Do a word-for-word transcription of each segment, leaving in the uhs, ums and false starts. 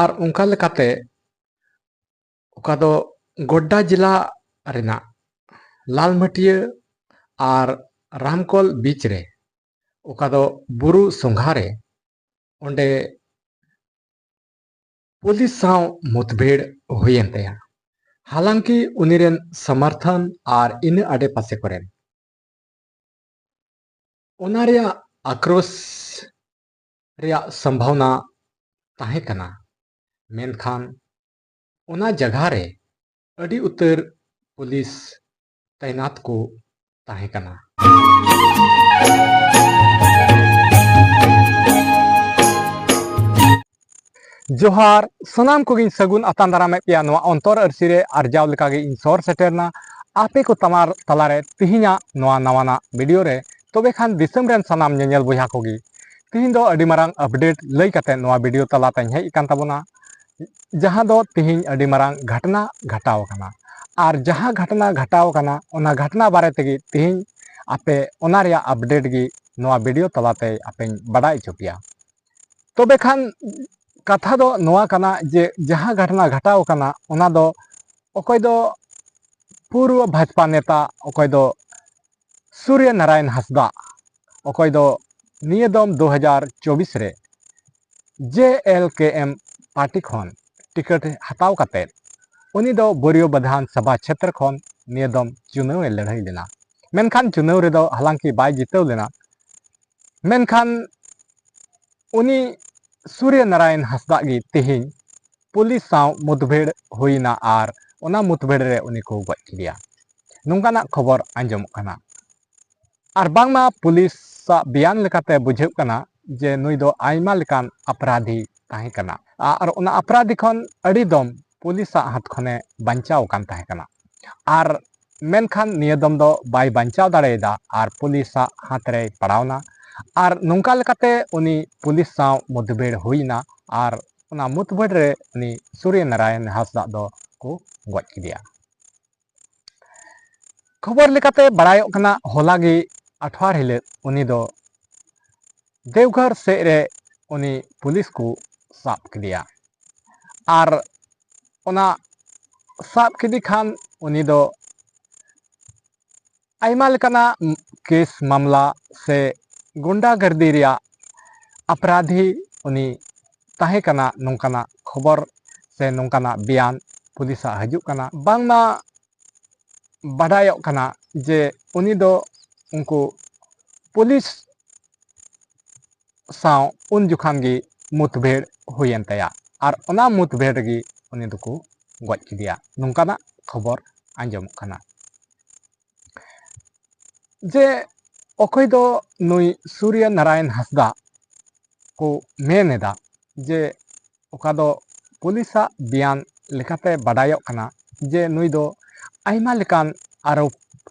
ᱟᱨ ᱚᱱᱠᱟ ᱞᱮᱠᱟᱛᱮ ᱚᱠᱟ ᱫᱚ ᱜᱚᱰᱰᱟ ᱡᱮᱞᱟ ᱨᱮᱱᱟᱜ ᱞᱟᱞᱢᱟᱹᱴᱤᱭᱟᱹ ᱟᱨ ᱨᱟᱢᱠᱚᱞ ᱵᱤᱪ ᱨᱮ, ᱚᱠᱟ ᱫᱚ ᱵᱩᱨᱩ ᱥᱚᱸᱜᱷᱟ ᱨᱮ, ᱚᱸᱰᱮ ᱯᱩᱞᱤᱥ ᱥᱟᱶ ᱢᱩᱴᱵᱷᱤᱲ ᱦᱩᱭᱮᱱ ᱛᱟᱭᱟ᱾ ᱦᱟᱞᱟᱝᱠᱤ ᱩᱱᱤ ᱨᱮᱱ ᱥᱚᱢᱚᱨᱛᱷᱚᱱ ᱟᱨ ᱤᱱᱟᱹ ᱟᱰᱮ ᱯᱟᱥᱮ ᱠᱚᱨᱮᱱ ᱚᱱᱟ ᱨᱮᱭᱟᱜ ᱟᱠᱨᱳᱥ ᱨᱮᱭᱟᱜ ᱥᱚᱢᱵᱷᱟᱵᱱᱟ ᱛᱟᱦᱮᱸ ᱠᱟᱱᱟ, ᱢᱮᱱᱠᱷᱟᱱ ᱚᱱᱟ ᱡᱟᱭᱜᱟ ᱨᱮ ᱟᱹᱰᱤ ᱩᱛᱟᱹᱨ ᱯᱩᱞᱤᱥ ᱛᱟᱭᱱᱟᱛ ᱠᱚ ᱛᱟᱦᱮᱸ ᱠᱟᱱᱟ᱾ ᱡᱚᱦᱟᱨ, ᱥᱟᱱᱟᱢ ᱠᱚᱜᱮᱧ ᱥᱟᱹᱜᱩᱱ ᱟᱛᱟᱝ ᱫᱟᱨᱟᱢᱮᱫ ᱯᱮᱭᱟ ᱱᱚᱣᱟ ᱚᱱᱛᱚᱨ ᱟᱹᱨᱥᱤ ᱨᱮ᱾ ᱟᱨ ᱡᱟᱣ ᱞᱮᱠᱟᱜᱮ ᱤᱧ ᱥᱚᱦᱚᱨ ᱥᱮᱴᱮᱨᱱᱟ ᱟᱯᱮ ᱠᱚ ᱛᱟᱢᱟᱨ ᱛᱟᱞᱟᱨᱮ ᱛᱤᱦᱤᱧᱟᱜ ᱱᱚᱣᱟ ᱱᱟᱣᱟᱱᱟᱜ ᱵᱷᱤᱰᱤᱭᱳ ᱨᱮ᱾ ᱛᱚᱵᱮ ᱠᱷᱟᱱ ᱫᱤᱥᱚᱢ ᱨᱮᱱ ᱥᱟᱱᱟᱢ ᱧᱮᱧᱮᱞ ᱵᱚᱭᱦᱟ ᱠᱚᱜᱮ, ᱛᱤᱦᱤᱧ ᱫᱚ ᱟᱹᱰᱤ ᱢᱟᱨᱟᱝ ᱟᱯᱰᱮᱴ ᱞᱟᱹᱭ ᱠᱟᱛᱮ ᱱᱚᱣᱟ ᱵᱷᱤᱰᱤᱭᱳ ᱛᱟᱞᱟᱛᱮᱧ ᱦᱮᱡ ᱟᱠᱟᱱ ᱛᱟᱵᱚᱱᱟ, ᱡᱟᱦᱟᱸ ᱫᱚ ᱛᱤᱦᱤᱧ ᱟᱹᱰᱤ ᱢᱟᱨᱟᱝ ᱜᱷᱟᱴᱱᱟ ᱜᱷᱟᱴᱟᱣ ᱟᱠᱟᱱᱟ᱾ ᱟᱨ ᱡᱟᱦᱟᱸ ᱜᱷᱟᱴᱱᱟ ᱜᱷᱟᱴᱟᱣ ᱟᱠᱟᱱᱟ, ᱚᱱᱟ ᱜᱷᱟᱴᱱᱟ ᱵᱟᱨᱮ ᱛᱮᱜᱮ ᱛᱤᱦᱤᱧ ᱟᱯᱮ ᱚᱱᱟ ᱨᱮᱭᱟᱜ ᱟᱯᱰᱮᱴ ᱜᱮ ᱱᱚᱣᱟ ᱵᱷᱤᱰᱤᱭᱳ ᱛᱟᱞᱟᱛᱮ ᱟᱯᱮᱧ ᱵᱟᱰᱟᱭ ᱦᱚᱪᱚ ᱯᱮᱭᱟ᱾ ᱛᱚᱵᱮ ᱠᱷᱟᱱ ᱠᱟᱛᱷᱟ ᱫᱚ ᱱᱚᱣᱟ ᱠᱟᱱᱟ ᱡᱮ ᱡᱟᱦᱟᱸ ᱜᱷᱟᱴᱱᱟ ᱜᱷᱟᱴᱟᱣ ᱟᱠᱟᱱᱟ, ᱚᱱᱟ ᱫᱚ ᱚᱠᱚᱭ ᱫᱚ ᱯᱩᱨᱵᱚ ᱵᱷᱟᱡᱽᱯᱟ ᱱᱮᱛᱟ, ᱚᱠᱚᱭ ᱫᱚ ᱥᱩᱨᱭᱚ ᱱᱟᱨᱟᱭᱚᱱ ᱦᱟᱸᱥᱫᱟ, ᱚᱠᱚᱭ ᱫᱚ ᱱᱤᱭᱟᱹ ᱫᱚᱢ ᱫᱩ ᱦᱟᱡᱟᱨ ᱪᱚᱵᱵᱤᱥ ᱨᱮ ᱡᱮ ᱮᱞ ᱠᱮ ᱮᱢ ᱯᱟᱨᱴᱤ ᱠᱷᱚᱱ ᱴᱤᱠᱤᱴ ᱦᱟᱛᱟᱣ ᱠᱟᱛᱮ ᱩᱱᱤ ᱫᱚ ᱵᱳᱨᱤᱭᱳ ᱵᱤᱫᱷᱟᱱ ᱥᱚᱵᱷᱟ ᱪᱷᱮᱛᱨᱚ ᱠᱷᱚᱱ ᱱᱤᱭᱟᱹ ᱫᱚᱢ ᱪᱩᱱᱟᱹᱣ ᱮ ᱞᱟᱹᱲᱦᱟᱹᱭ ᱞᱮᱱᱟ᱾ ᱢᱮᱱᱠᱷᱟᱱ ᱪᱩᱱᱟᱹᱣ ᱨᱮᱫᱚ ᱦᱟᱞᱟᱝᱠᱤ ᱵᱟᱭ ᱡᱤᱛᱟᱹᱣ ᱞᱮᱱᱟ, ᱢᱮᱱᱠᱷᱟᱱ ᱩᱱᱤ ᱥᱩᱨᱭᱚ ᱱᱟᱨᱟᱭᱚᱱ ᱦᱟᱸᱥᱫᱟᱜ ᱜᱮ ᱛᱮᱦᱮᱧ ᱯᱩᱞᱤᱥ ᱥᱟᱶ ᱢᱩᱴᱵᱷᱤᱲ ᱦᱩᱭᱱᱟ ᱟᱨ ᱚᱱᱟ ᱢᱩᱴᱵᱷᱤᱲ ᱨᱮ ᱩᱱᱤ ᱠᱚ ᱜᱚᱡ ᱠᱮᱫᱮᱭᱟ, ᱱᱚᱝᱠᱟᱱᱟᱜ ᱠᱷᱚᱵᱚᱨ ᱟᱸᱡᱚᱢᱚᱜ ᱠᱟᱱᱟ᱾ ᱟᱨ ᱵᱟᱝᱢᱟ ᱯᱩᱞᱤᱥᱟᱜ ᱵᱮᱭᱟᱱ ᱞᱮᱠᱟᱛᱮ ᱵᱩᱡᱷᱟᱹᱜ ᱠᱟᱱᱟ ᱡᱮ ᱱᱩᱭ ᱫᱚ ᱟᱭᱢᱟ ᱞᱮᱠᱟᱱ ᱟᱯᱨᱟᱫᱷᱤ ᱛᱟᱦᱮᱸ ᱠᱟᱱᱟ᱾ ᱟᱨ ᱚᱱᱟ ᱟᱯᱨᱟᱫᱷᱤ ᱠᱷᱚᱱ ᱟᱹᱰᱤ ᱫᱚᱢ ᱯᱩᱞᱤᱥᱟᱜ ᱦᱟᱛ ᱠᱷᱚᱱᱮ ᱵᱟᱧᱪᱟᱣ ᱟᱠᱟᱱ ᱛᱟᱦᱮᱸ ᱠᱟᱱᱟ᱾ ᱟᱨ ᱢᱮᱱᱠᱷᱟᱱ ᱱᱤᱭᱟᱹ ᱫᱚᱢ ᱫᱚ ᱵᱟᱭ ᱵᱟᱧᱪᱟᱣ ᱫᱟᱲᱮᱭᱟᱫᱟ ᱟᱨ ᱯᱩᱞᱤᱥᱟᱜ ᱦᱟᱛ ᱨᱮᱭ ᱯᱟᱲᱟᱣᱱᱟ᱾ ᱟᱨ ᱱᱚᱝᱠᱟ ᱞᱮᱠᱟᱛᱮ ᱩᱱᱤ ᱯᱩᱞᱤᱥ ᱥᱟᱶ ᱢᱩᱴᱵᱷᱤᱲ ᱦᱩᱭᱱᱟ ᱟᱨ ᱚᱱᱟ ᱢᱩᱴᱵᱷᱤᱲ ᱨᱮ ᱩᱱᱤ ᱥᱩᱨᱭᱚ ᱱᱟᱨᱟᱭᱚᱱ ᱦᱟᱸᱥᱫᱟᱜ ᱫᱚ ᱠᱚ ᱜᱚᱡ ᱠᱮᱫᱮᱭᱟ᱾ ᱠᱷᱚᱵᱚᱨ ᱞᱮᱠᱟᱛᱮ ᱵᱟᱲᱟᱭᱚᱜ ᱠᱟᱱᱟ, ᱦᱚᱞᱟ ᱜᱮ ᱟᱴᱷᱣᱟᱨ ᱦᱤᱞᱳᱜ ᱩᱱᱤ ᱫᱚ ᱫᱮᱣᱜᱷᱚᱨ ᱥᱮᱫ ᱨᱮ ᱩᱱᱤ ᱯᱩᱞᱤᱥ ᱠᱚ ᱥᱟᱵ ᱠᱮᱫᱮᱭᱟ᱾ ᱟᱨ ᱚᱱᱟ ᱥᱟᱵ ᱠᱮᱫᱮ ᱠᱷᱟᱱ ᱩᱱᱤ ᱫᱚ ᱟᱭᱢᱟ ᱞᱮᱠᱟᱱᱟᱜ ᱠᱮᱥ ᱢᱟᱢᱞᱟ ᱥᱮ ᱜᱩᱱᱰᱟᱜᱟᱨᱫᱤ ᱨᱮᱭᱟᱜ ᱟᱯᱨᱟᱫᱷᱤ ᱩᱱᱤ ᱛᱟᱦᱮᱸ ᱠᱟᱱᱟ, ᱱᱚᱝᱠᱟᱱᱟᱜ ᱠᱷᱚᱵᱚᱨ ᱥᱮ ᱱᱚᱝᱠᱟᱱᱟᱜ ᱵᱮᱭᱟᱱ ᱯᱩᱞᱤᱥᱟᱜ ᱦᱤᱡᱩᱜ ᱠᱟᱱᱟ᱾ ᱵᱟᱝᱢᱟ ᱵᱟᱰᱟᱭᱚᱜ ᱠᱟᱱᱟ ᱡᱮ ᱩᱱᱤ ᱫᱚ ᱩᱱᱠᱩ ᱯᱩᱞᱤᱥ ᱥᱟᱶ ᱩᱱ ᱡᱚᱠᱷᱟᱱ ᱜᱮ ᱢᱩᱴᱵᱷᱮᱲ ᱦᱩᱭᱮᱱ ᱛᱟᱭᱟ ᱟᱨ ᱚᱱᱟ ᱢᱩᱴᱵᱷᱮᱲ ᱨᱮᱜᱮ ᱩᱱᱤ ᱫᱚᱠᱚ ᱜᱚᱡ ᱠᱮᱫᱮᱭᱟ, ᱱᱚᱝᱠᱟᱱᱟᱜ ᱠᱷᱚᱵᱚᱨ ᱟᱸᱡᱚᱢᱚᱜ ᱠᱟᱱᱟ᱾ ᱡᱮ ᱚᱠᱚᱭ ᱫᱚ ᱱᱩᱭ ᱥᱩᱨᱭᱚ ᱱᱟᱨᱟᱭᱚᱱ ᱦᱟᱸᱥᱫᱟ ᱠᱚ ᱢᱮᱱ ᱮᱫᱟ ᱡᱮ ᱚᱠᱟ ᱫᱚ ᱯᱩᱞᱤᱥᱟᱜ ᱵᱮᱭᱟᱱ ᱞᱮᱠᱟᱛᱮ ᱵᱟᱰᱟᱭᱚᱜ ᱠᱟᱱᱟ ᱡᱮ ᱱᱩᱭ ᱫᱚ ᱟᱭᱢᱟ ᱞᱮᱠᱟᱱ ᱟᱨᱳᱯ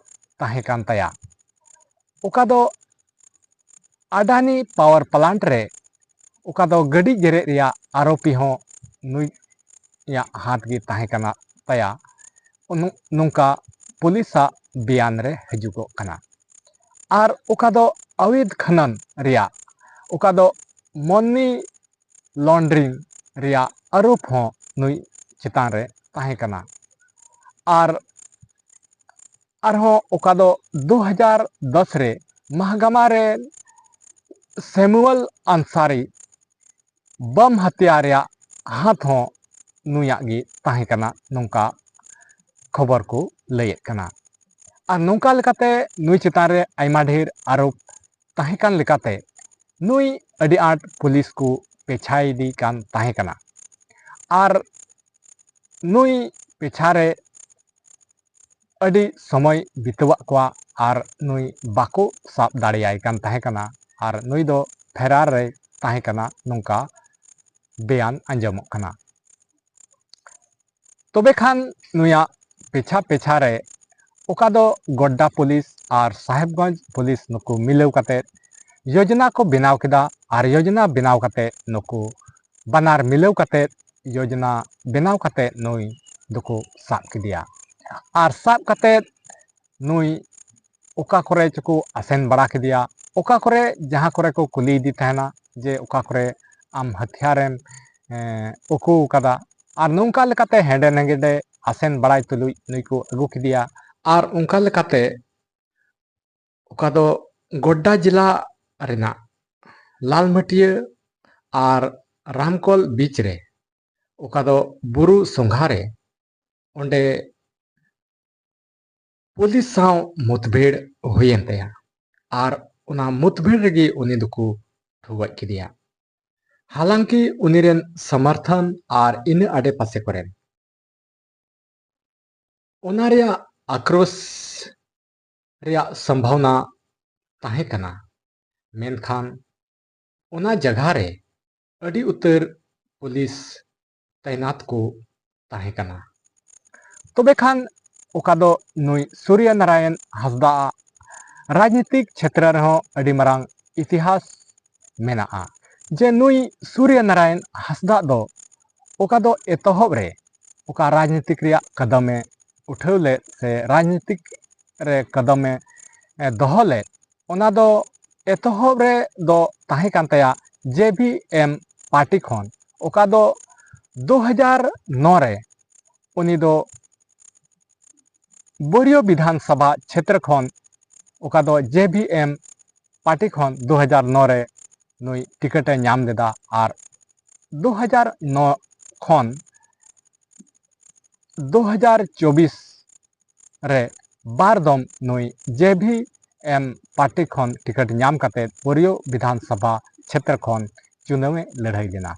ᱛᱟᱦᱮᱸ ᱠᱟᱱ ᱛᱟᱭᱟ᱾ ᱚᱠᱟ ᱫᱚ ᱟᱰᱟᱱᱤ ᱯᱟᱣᱟᱨ ᱯᱞᱟᱱᱴ ᱨᱮ ᱚᱠᱟ ᱫᱚ ᱜᱟᱹᱰᱤ ᱜᱮᱨᱮᱫ ᱨᱮᱭᱟᱜ ᱟᱨᱳᱯᱤ ᱦᱚᱸ ᱱᱩᱭᱟᱜ ᱦᱟᱛ ᱜᱮ ᱛᱟᱦᱮᱸ ᱠᱟᱱᱟ ᱛᱟᱭᱟ, ᱱᱚ-, ᱱᱚᱝᱠᱟ ᱯᱩᱞᱤᱥᱟᱜ ᱵᱮᱭᱟᱱ ᱨᱮ ᱦᱤᱡᱩᱜᱚᱜ ᱠᱟᱱᱟ᱾ ᱟᱨ ᱚᱠᱟ ᱫᱚ ᱟᱣᱤᱫ ᱠᱷᱟᱱᱟᱱ ᱨᱮᱭᱟᱜ, ᱚᱠᱟ ᱫᱚ ᱢᱚᱱᱤ ᱞᱚᱱᱰᱨᱤᱝ ᱨᱮᱭᱟᱜ ᱟᱨᱳᱯ ᱦᱚᱸ ᱱᱩᱭ ᱪᱮᱛᱟᱱ ᱨᱮ ᱛᱟᱦᱮᱸ ᱠᱟᱱᱟ᱾ ᱟᱨ ᱟᱨᱦᱚᱸ ᱚᱠᱟ ᱫᱚ ᱫᱩ ᱦᱟᱡᱟᱨ ᱫᱚᱥ ᱨᱮ ᱢᱟᱦᱜᱟᱢᱟ ᱨᱮ ᱥᱮᱢᱩᱣᱮᱞ ᱟᱱᱥᱟᱨᱤ ᱵᱟᱢ ᱦᱟᱛᱭᱟ ᱨᱮᱭᱟᱜ ᱦᱟᱛ ᱦᱚᱸ ᱱᱩᱭᱟᱜ ᱜᱮ ᱛᱟᱦᱮᱸ ᱠᱟᱱᱟ, ᱱᱚᱝᱠᱟ ᱠᱷᱚᱵᱚᱨ ᱠᱚ ᱞᱟᱹᱭᱮᱫ ᱠᱟᱱᱟ᱾ ᱟᱨ ᱱᱚᱝᱠᱟ ᱞᱮᱠᱟᱛᱮ ᱱᱩᱭ ᱪᱮᱛᱟᱱ ᱨᱮ ᱟᱭᱢᱟ ᱰᱷᱮᱨ ᱟᱨᱳᱯ ᱛᱟᱦᱮᱸ ᱠᱟᱱ ᱞᱮᱠᱟᱛᱮ ᱱᱩᱭ ᱟᱹᱰᱤ ᱟᱸᱴ ᱯᱩᱞᱤᱥ ᱠᱚ ᱯᱮᱪᱷᱟᱭᱮᱫᱮ ᱠᱟᱱ ᱛᱟᱦᱮᱸ ᱠᱟᱱᱟ᱾ ᱟᱨ ᱱᱩᱭ ᱯᱮᱪᱷᱟ ᱨᱮ ᱟᱹᱰᱤ ᱥᱚᱢᱚᱭ ᱵᱤᱛᱟᱹᱣᱟᱜ ᱠᱚᱣᱟ ᱟᱨ ᱱᱩᱭ ᱵᱟᱠᱚ ᱥᱟᱵ ᱫᱟᱲᱮᱭᱟᱭ ᱠᱟᱱ ᱛᱟᱦᱮᱸ ᱠᱟᱱᱟ ᱟᱨ ᱱᱩᱭ ᱫᱚ ᱯᱷᱮᱨᱟᱨ ᱨᱮ ᱛᱟᱦᱮᱸ ᱠᱟᱱᱟ, ᱱᱚᱝᱠᱟ ᱵᱮᱭᱟᱱ ᱟᱸᱡᱚᱢᱚᱜ ᱠᱟᱱᱟ᱾ ᱛᱚᱵᱮ ᱠᱷᱟᱱ ᱱᱩᱭᱟᱜ ᱯᱮᱪᱷᱟ ᱯᱮᱪᱷᱟ ᱨᱮ ᱚᱠᱟ ᱫᱚ ᱜᱚᱰᱰᱟ ᱯᱩᱞᱤᱥ ᱟᱨ ᱥᱟᱦᱮᱵᱽᱜᱚᱸᱡᱽ ᱯᱩᱞᱤᱥ ᱱᱩᱠᱩ ᱢᱤᱞᱟᱹᱣ ᱠᱟᱛᱮ ᱭᱳᱡᱽᱱᱟ ᱠᱚ ᱵᱮᱱᱟᱣ ᱠᱮᱫᱟ᱾ ᱟᱨ ᱭᱳᱡᱽᱱᱟ ᱵᱮᱱᱟᱣ ᱠᱟᱛᱮ ᱱᱩᱠᱩ ᱵᱟᱱᱟᱨ ᱢᱤᱞᱟᱹᱣ ᱠᱟᱛᱮ ᱭᱳᱡᱽᱱᱟ ᱵᱮᱱᱟᱣ ᱠᱟᱛᱮ ᱱᱩᱭ ᱫᱚᱠᱚ ᱥᱟᱵ ᱠᱮᱫᱮᱭᱟ᱾ ᱟᱨ ᱥᱟᱵ ᱠᱟᱛᱮ ᱱᱩᱭ ᱚᱠᱟ ᱠᱚᱨᱮ ᱪᱚᱠᱚ ᱟᱥᱮᱱ ᱵᱟᱲᱟ ᱠᱮᱫᱮᱭᱟ, ᱚᱠᱟ ᱠᱚᱨᱮ ᱡᱟᱦᱟᱸ ᱠᱚᱨᱮ ᱠᱚ ᱠᱩᱞᱤᱭᱮᱫᱮ ᱛᱟᱦᱮᱱᱟ ᱡᱮ ᱚᱠᱟ ᱠᱚᱨᱮ ᱟᱢ ᱦᱟᱛᱤᱭᱟᱨᱮᱢ, ᱮᱸ, ᱩᱠᱩ ᱟᱠᱟᱫᱟ, ᱟᱨ ᱱᱚᱝᱠᱟ ᱞᱮᱠᱟᱛᱮ ᱦᱮᱸᱰᱮ ᱱᱮᱸᱜᱮᱰᱮ ᱟᱥᱮᱱ ᱵᱟᱲᱟᱭ ᱛᱩᱞᱩᱡ ᱱᱩᱭ ᱠᱚ ᱟᱹᱜᱩ ᱠᱮᱫᱮᱭᱟ᱾ ᱟᱨ ᱚᱱᱠᱟ ᱞᱮᱠᱟᱛᱮ ᱚᱠᱟ ᱫᱚ ᱜᱳᱰᱰᱟ ᱡᱮᱞᱟ ᱨᱮᱱᱟᱜ ᱞᱟᱞᱢᱟᱹᱴᱤᱭᱟᱹ ᱟᱨ ᱨᱟᱢᱠᱚᱞ ᱵᱤᱪ ᱨᱮ, ᱚᱠᱟ ᱫᱚ ᱵᱩᱨᱩ ᱥᱚᱸᱜᱷᱟ ᱨᱮ, ᱚᱸᱰᱮ ᱯᱩᱞᱤᱥ ᱥᱟᱶ ᱢᱩᱛᱵᱷᱤᱲ ᱦᱩᱭᱮᱱ ᱛᱟᱭᱟ ᱟᱨ ᱚᱱᱟ ᱢᱩᱛᱵᱷᱤᱲ ᱨᱮᱜᱮ ᱩᱱᱤ ᱫᱚᱠᱚ ᱴᱷᱩ ᱜᱚᱡ ᱠᱮᱫᱮᱭᱟ᱾ ᱦᱟᱞᱟᱝᱠᱤ ᱩᱱᱤ ᱨᱮᱱ ᱥᱚᱢᱚᱨᱛᱷᱚᱱ ᱟᱨ ᱤᱱᱟᱹ ᱟᱰᱮ ᱯᱟᱥᱮ ᱠᱚᱨᱮᱱ ᱚᱱᱟ ᱨᱮᱭᱟᱜ ᱟᱠᱨᱳᱥ ᱨᱮᱭᱟᱜ ᱥᱚᱢᱵᱷᱟᱵᱱᱟ ᱛᱟᱦᱮᱸ ᱠᱟᱱᱟ, ᱢᱮᱱᱠᱷᱟᱱ ᱚᱱᱟ ᱡᱟᱭᱜᱟ ᱨᱮ ᱟᱹᱰᱤ ᱩᱛᱟᱹᱨ ᱯᱩᱞᱤᱥ ᱛᱟᱭᱱᱟᱛ ᱠᱚ ᱛᱟᱦᱮᱸ ᱠᱟᱱᱟ᱾ ᱛᱚᱵᱮ ᱠᱷᱟᱱ ᱚᱠᱟ ᱫᱚ ᱱᱩᱭ ᱥᱩᱨᱭᱚ ᱱᱟᱨᱟᱭᱚᱱ ᱦᱟᱸᱥᱫᱟ ᱟᱜ ᱨᱟᱡᱽᱱᱤᱛᱤᱠ ᱪᱷᱮᱛᱨᱚ ᱨᱮᱦᱚᱸ ᱟᱹᱰᱤ ᱢᱟᱨᱟᱝ ᱤᱛᱤᱦᱟᱥ ᱢᱮᱱᱟᱜᱼᱟ, ᱡᱮ ᱱᱩᱭ ᱥᱩᱨᱭᱚ ᱱᱟᱨᱟᱭᱚᱱ ᱦᱟᱸᱥᱫᱟ ᱫᱚ ᱚᱠᱟ ᱫᱚ ᱮᱛᱚᱦᱚᱵ ᱨᱮ ᱚᱠᱟ ᱨᱟᱡᱽᱱᱤᱛᱤᱠ ᱨᱮᱭᱟᱜ ᱠᱟᱫᱟᱢᱮ ᱩᱴᱷᱟᱹᱣ ᱞᱮᱫ ᱥᱮ ᱨᱟᱡᱽᱱᱤᱛᱤᱠ ᱨᱮ ᱠᱟᱫᱟᱢᱮ, ᱮ, ᱫᱚᱦᱚ ᱞᱮᱫ, ᱚᱱᱟ ᱫᱚ ᱮᱛᱚᱦᱚᱵ ᱨᱮ ᱫᱚ ᱛᱟᱦᱮᱸ ᱠᱟᱱ ᱛᱟᱭᱟ ᱡᱮ ᱵᱷᱤ ᱮᱢ ᱯᱟᱨᱴᱤ ᱠᱷᱚᱱ, ᱚᱠᱟ ᱫᱚ ᱫᱩ ᱦᱟᱡᱟᱨ ᱱᱚ ᱨᱮ ᱩᱱᱤ ᱫᱚ ᱵᱟᱹᱨᱭᱟᱹ ᱵᱤᱫᱷᱟᱱ ᱥᱚᱵᱷᱟ ᱪᱷᱮᱛᱨᱚ ᱠᱷᱚᱱ, ᱚᱠᱟ ᱫᱚ ᱡᱮ ᱵᱷᱤ ᱮᱢ ᱯᱟᱨᱴᱤ ᱠᱷᱚᱱ ᱫᱩ ᱦᱟᱡᱟᱨ ᱱᱚ ᱨᱮ ᱱᱩᱭ ᱴᱤᱠᱤᱴ ᱮ ᱧᱟᱢ ᱞᱮᱫᱟ ᱟᱨ ᱫᱩ ᱦᱟᱡᱟᱨ ᱱᱚ ᱠᱷᱚᱱ ᱫᱩ ᱦᱟᱡᱟᱨ ᱪᱚᱵᱵᱤᱥ ᱨᱮ ᱵᱟᱨ ᱫᱚᱢ ᱱᱩᱭ ᱡᱮ ᱵᱷᱤ ᱮᱢ ᱯᱟᱨᱴᱤ ᱠᱷᱚᱱ ᱴᱤᱠᱤᱴ ᱧᱟᱢ ᱠᱟᱛᱮ ᱵᱟᱹᱨᱭᱟᱹ ᱵᱤᱫᱷᱟᱱ ᱥᱚᱵᱷᱟ ᱪᱷᱮᱛᱨᱚ ᱠᱷᱚᱱ ᱪᱩᱱᱟᱹᱣ ᱮ ᱞᱟᱹᱲᱦᱟᱹᱭ ᱞᱮᱱᱟ᱾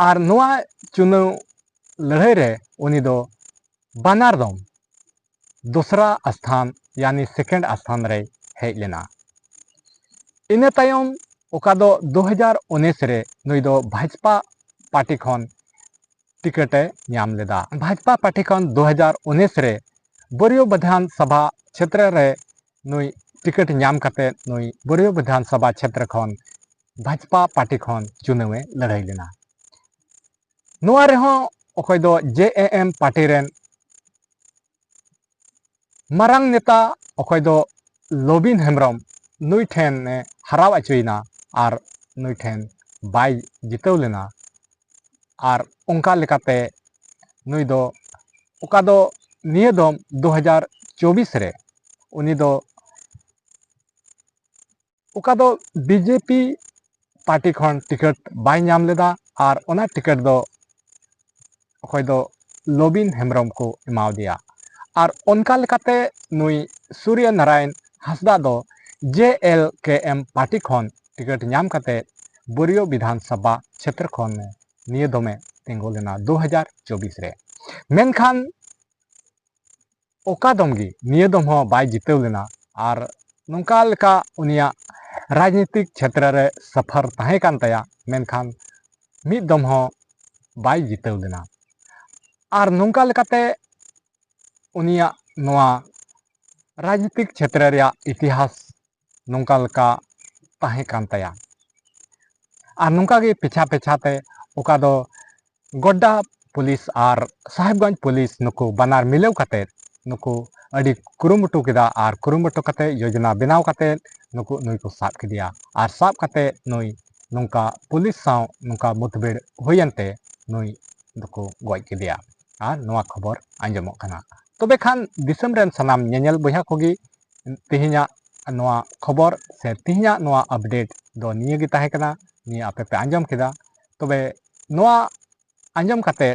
ᱟᱨ ᱱᱚᱣᱟ ᱪᱩᱱᱟᱹᱣ ᱞᱟᱹᱲᱦᱟᱹᱭ ᱨᱮ ᱩᱱᱤ ᱫᱚ ᱵᱟᱱᱟᱨ ᱫᱚᱢ ᱫᱚᱥᱨᱟ ᱟᱥᱛᱷᱟᱱ, ᱭᱟᱱᱤ ᱥᱮᱠᱮᱱᱰ ᱟᱥᱛᱷᱟᱱ ᱨᱮᱭ ᱦᱮᱡ ᱞᱮᱱᱟ᱾ ᱤᱱᱟᱹ ᱛᱟᱭᱚᱢ ᱚᱠᱟ ᱫᱚ ᱫᱩ ᱦᱟᱡᱟᱨ ᱩᱱᱤᱥ ᱨᱮ ᱱᱩᱭ ᱫᱚ ᱵᱷᱟᱡᱽᱯᱟ ᱯᱟᱨᱴᱤ ᱠᱷᱚᱱ ᱴᱤᱠᱤᱴ ᱮ ᱧᱟᱢ ᱞᱮᱫᱟ᱾ ᱵᱷᱟᱡᱽᱯᱟ ᱯᱟᱨᱴᱤ ᱠᱷᱚᱱ ᱫᱩ ᱦᱟᱡᱟᱨ ᱩᱱᱤᱥ ᱨᱮ ᱵᱟᱹᱨᱭᱟᱹ ᱵᱤᱫᱷᱟᱱ ᱥᱚᱵᱷᱟ ᱪᱷᱮᱛᱨᱚ ᱨᱮ ᱱᱩᱭ ᱴᱤᱠᱤᱴ ᱧᱟᱢ ᱠᱟᱛᱮ ᱱᱩᱭ ᱵᱟᱹᱨᱭᱟᱹ ᱵᱤᱫᱷᱟᱱ ᱥᱚᱵᱷᱟ ᱪᱷᱮᱛᱨᱚ ᱠᱷᱚᱱ ᱵᱷᱟᱡᱽᱯᱟ ᱯᱟᱨᱴᱤ ᱠᱷᱚᱱ ᱪᱩᱱᱟᱹᱣ ᱮ ᱞᱟᱹᱲᱦᱟᱹᱭ ᱞᱮᱱᱟ᱾ ᱱᱚᱣᱟ ᱨᱮᱦᱚᱸ ᱚᱠᱚᱭ ᱫᱚ ᱡᱮ ᱮ ᱮᱢ ᱯᱟᱨᱴᱤ ᱨᱮᱱ ᱢᱟᱨᱟᱝ ᱱᱮᱛᱟ ᱚᱠᱚᱭ ᱫᱚ ᱞᱚᱵᱤᱱ ᱦᱮᱢᱵᱨᱚᱢ, ᱱᱩᱭ ᱴᱷᱮᱱ ᱮ ᱦᱟᱨᱟᱣ ᱦᱚᱪᱚᱭᱮᱱᱟ ᱟᱨ ᱱᱩᱭ ᱴᱷᱮᱱ ᱵᱟᱭ ᱡᱤᱛᱟᱹᱣ ᱞᱮᱱᱟ᱾ ᱟᱨ ᱚᱱᱠᱟ ᱞᱮᱠᱟᱛᱮ ᱱᱩᱭ ᱫᱚ ᱚᱠᱟ ᱫᱚ ᱱᱤᱭᱟᱹ ᱫᱚᱢ ᱫᱩ ᱦᱟᱡᱟᱨ ᱪᱚᱵᱵᱤᱥ ᱨᱮ ᱩᱱᱤ ᱫᱚ ᱚᱠᱟ ᱫᱚ ᱵᱤᱡᱮᱯᱤ ᱯᱟᱨᱴᱤ ᱠᱷᱚᱱ ᱴᱤᱠᱤᱴ ᱵᱟᱭ ᱧᱟᱢ ᱞᱮᱫᱟ ᱟᱨ ᱚᱱᱟ ᱴᱤᱠᱤᱴ ᱫᱚ ᱚᱠᱚᱭ ᱫᱚ ᱞᱚᱵᱤᱱ ᱦᱮᱢᱵᱨᱚᱢ ᱠᱚ ᱮᱢᱟᱣᱫᱮᱭᱟ᱾ ᱟᱨ ᱚᱱᱠᱟ ᱞᱮᱠᱟᱛᱮ ᱱᱩᱭ ᱥᱩᱨᱭᱚ ᱱᱟᱨᱟᱭᱚᱱ ᱦᱟᱸᱥᱫᱟ ᱫᱚ ᱡᱮ ᱮᱞ ᱠᱮ ᱮᱢ ᱯᱟᱨᱴᱤ ᱠᱷᱚᱱ ᱴᱤᱠᱤᱴ ᱧᱟᱢ ᱠᱟᱛᱮ ᱵᱳᱨᱤᱭᱳ ᱵᱤᱫᱷᱟᱱ ᱥᱚᱵᱷᱟ ᱪᱷᱮᱛᱨᱚ ᱠᱷᱚᱱ ᱱᱤᱭᱟᱹ ᱫᱚᱢᱮ ᱛᱤᱸᱜᱩ ᱞᱮᱱᱟ ᱫᱩ ᱦᱟᱡᱟᱨ ᱪᱚᱵᱵᱤᱥ ᱨᱮ᱾ ᱢᱮᱱᱠᱷᱟᱱ ᱚᱠᱟ ᱫᱚᱢ ᱜᱮ ᱱᱤᱭᱟᱹ ᱫᱚᱢ ᱦᱚᱸ ᱵᱟᱭ ᱡᱤᱛᱟᱹᱣ ᱞᱮᱱᱟ᱾ ᱟᱨ ᱱᱚᱝᱠᱟ ᱞᱮᱠᱟ ᱩᱱᱤᱭᱟᱜ ᱨᱟᱡᱽᱱᱤᱛᱤᱠ ᱪᱷᱮᱛᱨᱚ ᱨᱮ ᱥᱟᱯᱷᱟᱨ ᱛᱟᱦᱮᱸ ᱠᱟᱱ ᱛᱟᱭᱟ, ᱢᱮᱱᱠᱷᱟᱱ ᱢᱤᱫ ᱫᱚᱢ ᱦᱚᱸ ᱵᱟᱭ ᱡᱤᱛᱟᱹᱣ ᱞᱮᱱᱟ᱾ ᱟᱨ ᱱᱚᱝᱠᱟ ᱞᱮᱠᱟᱛᱮ ᱩᱱᱤᱭᱟᱜ ᱱᱚᱣᱟ ᱨᱟᱡᱽᱱᱤᱛᱤᱠ ᱪᱷᱮᱛᱨᱚ ᱨᱮᱭᱟᱜ ᱤᱛᱤᱦᱟᱥ ᱱᱚᱝᱠᱟ ᱞᱮᱠᱟ ᱛᱟᱦᱮᱸ ᱠᱟᱱ ᱛᱟᱭᱟ᱾ ᱟᱨ ᱱᱚᱝᱠᱟ ᱜᱮ ᱯᱮᱪᱷᱟ ᱯᱮᱪᱷᱟ ᱛᱮ ᱚᱠᱟ ᱫᱚ ᱜᱚᱰᱰᱟ ᱯᱩᱞᱤᱥ ᱟᱨ ᱥᱟᱦᱮᱵᱽᱜᱚᱸᱡᱽ ᱯᱩᱞᱤᱥ ᱱᱩᱠᱩ ᱵᱟᱱᱟᱨ ᱢᱤᱞᱟᱹᱣ ᱠᱟᱛᱮ ᱱᱩᱠᱩ ᱟᱹᱰᱤ ᱠᱩᱨᱩᱢᱩᱴᱩ ᱠᱮᱫᱟ ᱟᱨ ᱠᱩᱨᱩᱢᱩᱴᱩ ᱠᱟᱛᱮ ᱭᱳᱡᱚᱱᱟ ᱵᱮᱱᱟᱣ ᱠᱟᱛᱮ ᱱᱩᱠᱩ ᱱᱩᱭ ᱠᱚ ᱥᱟᱵ ᱠᱮᱫᱮᱭᱟ᱾ ᱟᱨ ᱥᱟᱵ ᱠᱟᱛᱮ ᱱᱩᱭ ᱱᱚᱝᱠᱟ ᱯᱩᱞᱤᱥ ᱥᱟᱶ ᱱᱚᱝᱠᱟ ᱢᱩᱴᱵᱷᱤᱲ ᱦᱩᱭᱮᱱ ᱛᱮ ᱱᱩᱭ ᱫᱚᱠᱚ ᱜᱚᱡ ᱠᱮᱫᱮᱭᱟ᱾ ᱟᱨ ᱱᱚᱣᱟ ᱠᱷᱚᱵᱚᱨ ᱟᱸᱡᱚᱢᱚᱜ ᱠᱟᱱᱟ᱾ ᱛᱚᱵᱮ ᱠᱷᱟᱱ ᱫᱤᱥᱚᱢ ᱨᱮᱱ ᱥᱟᱱᱟᱢ ᱧᱮᱧᱮᱞ ᱵᱚᱭᱦᱟ ᱠᱚᱜᱮ ᱛᱮᱦᱮᱧᱟᱜ ᱱᱚᱣᱟ ᱠᱷᱚᱵᱚᱨ ᱥᱮ ᱛᱮᱦᱮᱧᱟᱜ ᱱᱚᱣᱟ ᱟᱯᱰᱮᱴ ᱫᱚ ᱱᱤᱭᱟᱹ ᱜᱮ ᱛᱟᱦᱮᱸ ᱠᱟᱱᱟ᱾ ᱱᱤᱭᱟᱹ ᱟᱯᱮ ᱯᱮ ᱟᱸᱡᱚᱢ ᱠᱮᱫᱟ᱾ ᱛᱚᱵᱮ ᱱᱚᱣᱟ ᱟᱸᱡᱚᱢ ᱠᱟᱛᱮ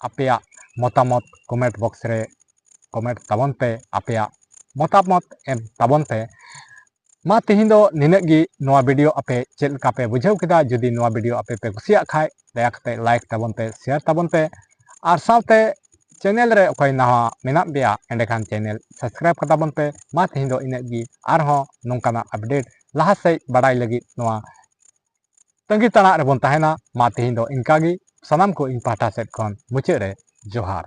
ᱟᱯᱮᱭᱟᱜ ᱢᱚᱛᱟᱢᱚᱛ ᱠᱚᱢᱮᱱᱴ ᱵᱚᱠᱥ ᱨᱮ ᱠᱚᱢᱮᱱᱴ ᱛᱟᱵᱚᱱ ᱯᱮ, ᱟᱯᱮᱭᱟᱜ ᱢᱚᱛᱟᱢᱚᱛ ᱮᱢ ᱛᱟᱵᱚᱱ ᱯᱮ᱾ ᱢᱟ ᱛᱮᱦᱮᱧ ᱫᱚ ᱱᱤᱱᱟᱹᱜ ᱜᱮ᱾ ᱱᱚᱣᱟ ᱵᱷᱤᱰᱤᱭᱳ ᱟᱯᱮ ᱪᱮᱫ ᱞᱮᱠᱟ ᱯᱮ ᱵᱩᱡᱷᱟᱹᱣ ᱠᱮᱫᱟ? ᱡᱩᱫᱤ ᱱᱚᱣᱟ ᱵᱷᱤᱰᱤᱭᱳ ᱟᱯᱮ ᱯᱮ ᱠᱩᱥᱤᱭᱟᱜ ᱠᱷᱟᱡ ᱫᱟᱭᱟ ᱠᱟᱛᱮ ᱞᱟᱭᱤᱠ ᱛᱟᱵᱚᱱ ᱯᱮ, ᱥᱮᱭᱟᱨ ᱛᱟᱵᱚᱱ ᱯᱮ, ᱟᱨ ᱥᱟᱶᱛᱮ ᱪᱮᱱᱮᱞ ᱨᱮ ᱚᱠᱚᱭ ᱱᱟᱣᱟ ᱢᱮᱱᱟᱜ ᱯᱮᱭᱟ ᱮᱸᱰᱮᱠᱷᱟᱱ ᱪᱮᱱᱮᱞ ᱥᱟᱵᱥᱠᱨᱟᱭᱤᱵ ᱠᱟᱛᱟ ᱵᱚᱱ ᱯᱮ᱾ ᱢᱟ ᱛᱮᱦᱮᱧ ᱫᱚ ᱤᱱᱟᱹᱜ ᱜᱮ, ᱟᱨᱦᱚᱸ ᱱᱚᱝᱠᱟᱱᱟᱜ ᱟᱯᱰᱮᱴ ᱞᱟᱦᱟ ᱥᱮᱫ ᱵᱟᱰᱟᱭ ᱞᱟᱹᱜᱤᱫ ᱱᱚᱣᱟ ᱛᱟᱺᱜᱤ ᱛᱟᱲᱟᱜ ᱨᱮᱵᱚᱱ ᱛᱟᱦᱮᱱᱟ᱾ ᱢᱟ ᱛᱮᱦᱮᱧ ᱫᱚ ᱤᱱᱠᱟ ᱜᱮ, ᱥᱟᱱᱟᱢ ᱠᱚ ᱤᱧ ᱯᱟᱦᱴᱟ ᱥᱮᱫ ᱠᱷᱚᱱ ᱢᱩᱪᱟᱹᱫ ᱨᱮ ᱡᱚᱦᱟᱨ᱾